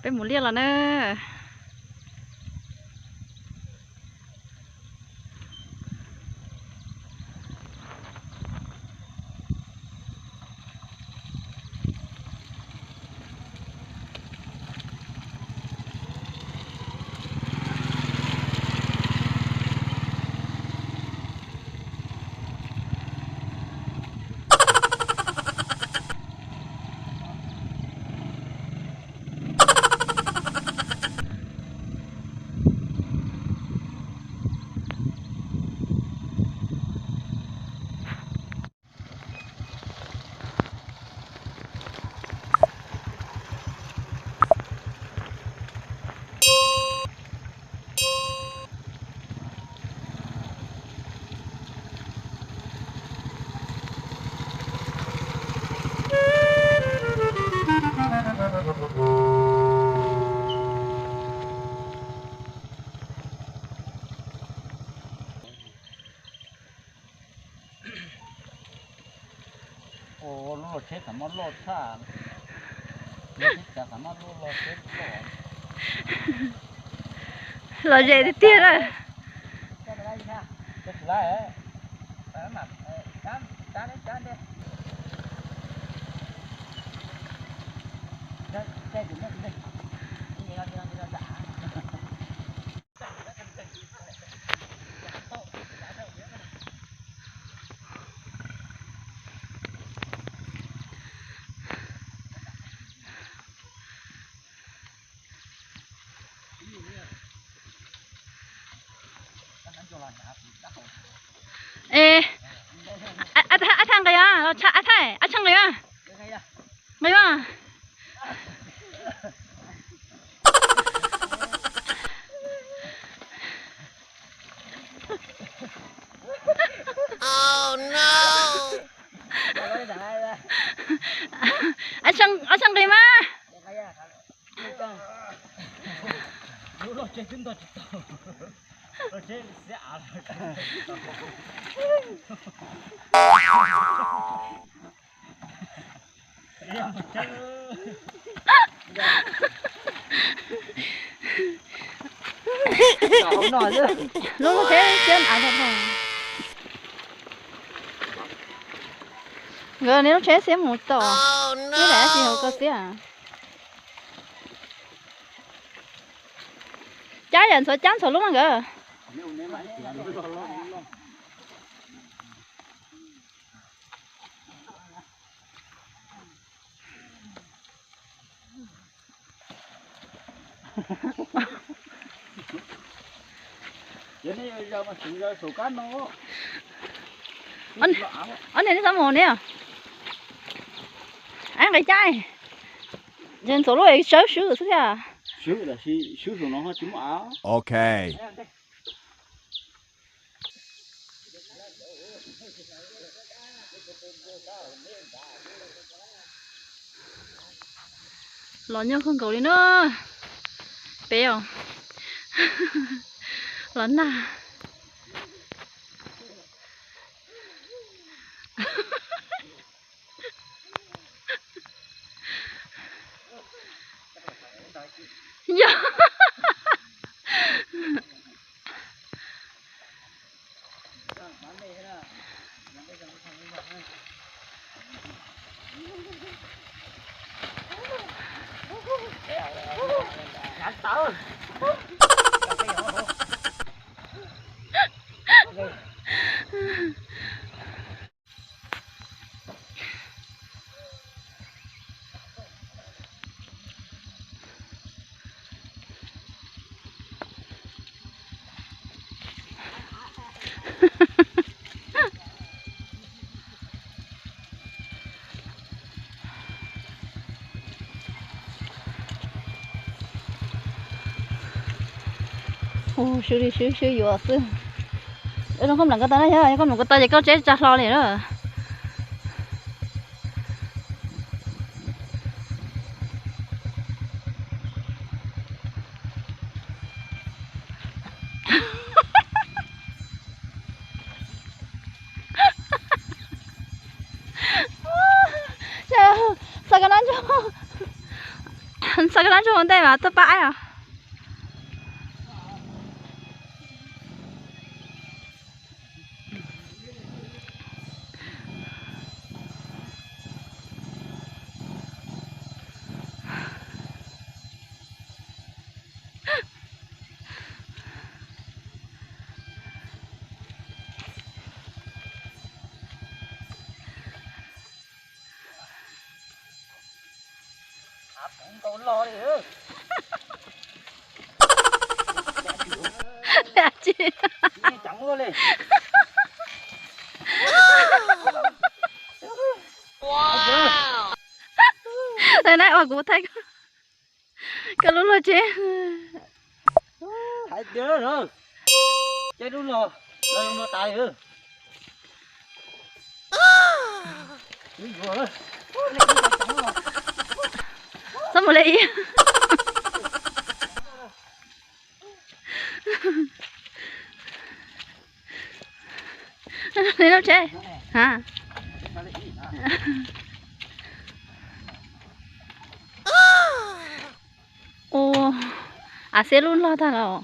Mus liaj los na. Lub los tsheb tam mab loj tshaj, lub tsheb cav tam mab loj los tsheb loj. Lom zem tiag tiag na. Ê, a, a, a Thaj nqis os, a Thaj, a Thaj nqis os. Nqis os. A Thaj, a Thaj nqis mas. Lub lub tsheb siab av tag. Nkawd niaj lub tsheb siab mus tom, ib daim dab tsi hauv koj xiab. Cab yam ntxhuav cab ntxhuav lub mas nkawd. Ob niag neb xav mus ne, ab nqis cab, ntxuav lub sawb swb xwb thiab. Ok. Los nyob kawg nkaus li na. Peb os. Los nag. Yog. Ua swb li swb, swb yuav xwb. Zoo koj mlom ko taw na, yog koj mlom ko taw ces koj tsheb tsa hlo li na. Xa ko no ntso. Txog koj dab ntsuag ua ntej mas tuaj pab aib os. Ua kuv thaij koj lub luag tsev. Hais tias ces lub los los tas. Txhob mus li ib. Li lub tsheb. Ua, av xiab lub log tag los.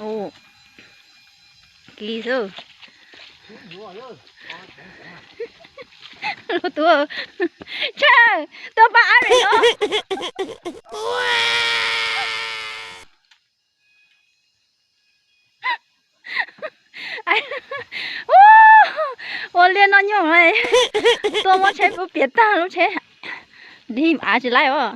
Ua, kis xwb. Lub tub, tsawg, tuaj pab ab no. Ua liaj noj nyuj, tuaj muab tsheb pub piam tag lub tsheb. Dig av tsis laib os.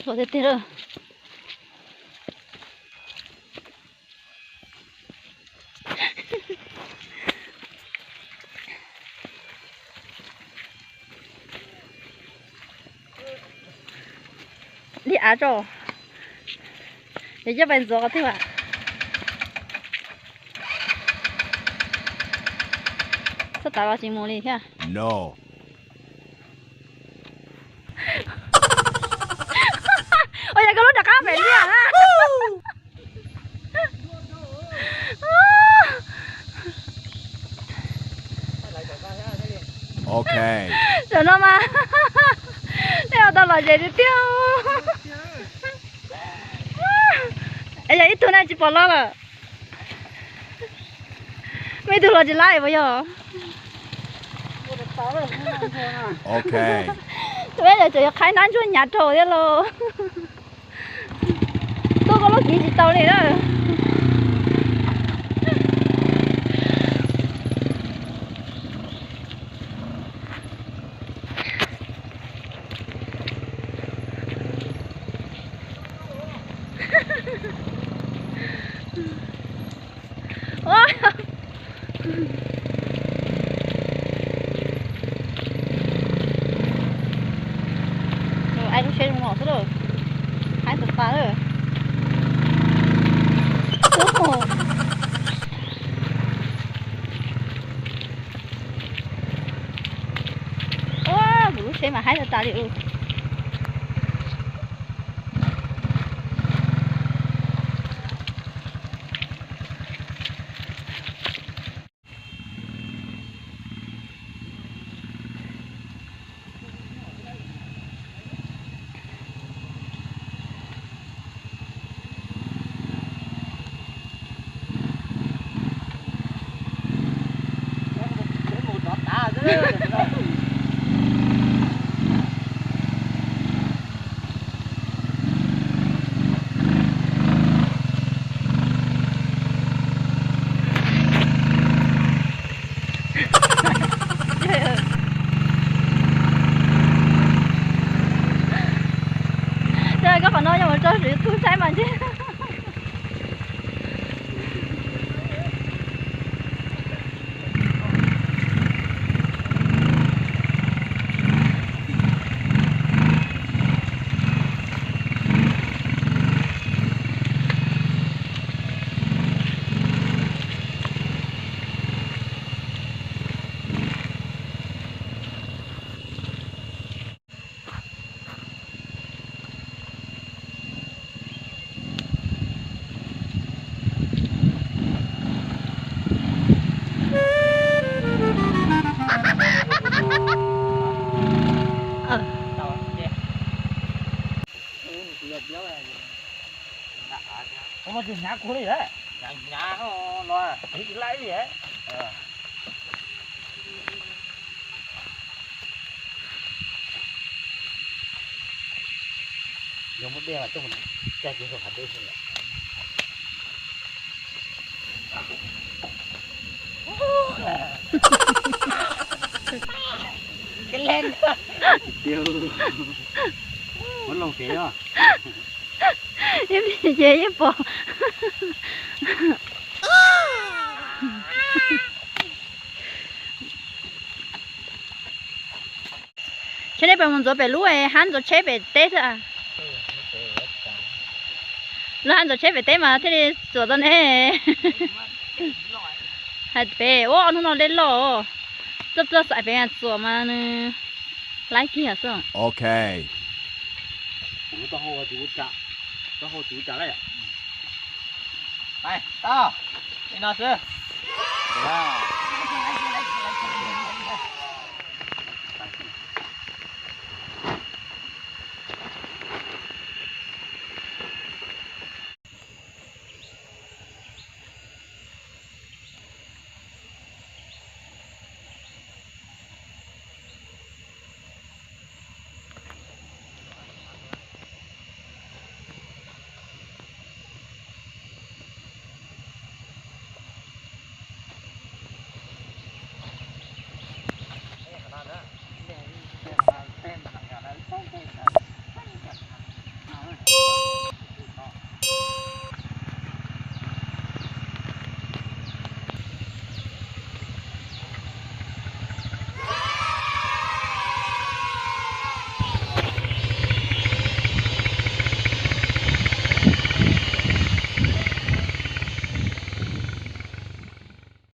Hluas tiag tiag lawm. Li av tso, yog coj pais ntxuav qhov twg as? Txhob tav los tsis mus li thiab. Ua yog koj lub rov qab pem liaj na. Ok. Tam no mas nej ua tau lom zem tiag tiag. Es yog ib tug na tsis pom los lawm. Muaj ib tug los tsis laib puas yog? Ok. Tus peb yog tseem yuav qhaib nab ntsuag hnyav rau thiab lauj. Tuaj koj lub kiv tsis tau li na. Aib lub tsheb zoo los xwb lawm, haib tas tas lawm. Ua, kuv lub tsheb mas haib tas tas li. Koj qhov no yog mus tso YouTube saib mas ntshe. Ua no ces hnyav kawg li, hnyav los tsis laib li. Yog muaj dej mas coj mus cai ces hav dej xwb. Muab loo kev os. Yeej ces yeej pom. Ces nej puas mus ntxuav pem lub hab ntxuav tsheb pem teb xwb? Lub hab ntxuav tsheb pem teb mas thiaj li txuam tau ne. Hais pem ua ob hnub no dej loj, txawj txawj xaiv pem txuam mas nws laib kiag xwb. Ok. Tau, li no xwb.